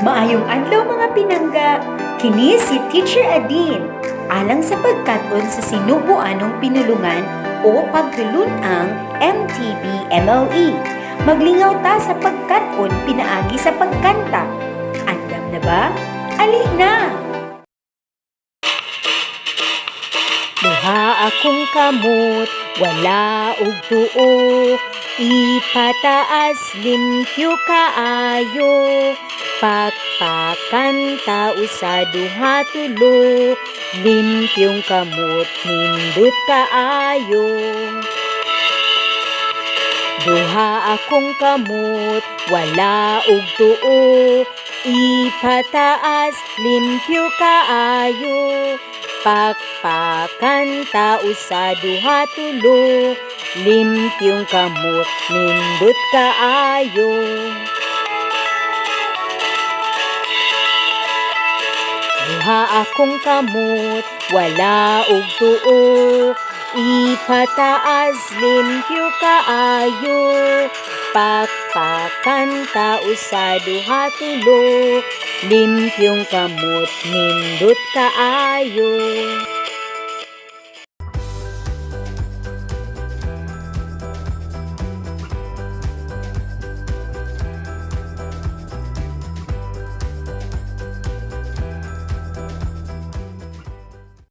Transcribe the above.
Maayong adlaw, mga pinangga. Kini si Teacher Adine. Alang sa pagkat-on sa sinubuanong pinulungan o pagtulun-ang MTB MLE. Maglingaw ta sa pagkat-on pinaagi sa pagkanta. Andam na ba? Ali na! Duha akong kamot, wala og tuo. Ipataas, limpyo kaayo. Pakpakan ta, usa, duha, tulo. Limpyong kamot, nindot kaayo. Duha akong kamot, wala og tuo. Ipataas, limpyo kaayo. Pakpakan ta, usa, duha, tulo. Limpyong kamot, nindot kaayo. Duha akong kamot, wala og tuo. Ipataas, limpyo kaayo. Pakpakan ta, usa, duha, tulo. Limpyong kamot, nindot kaayo.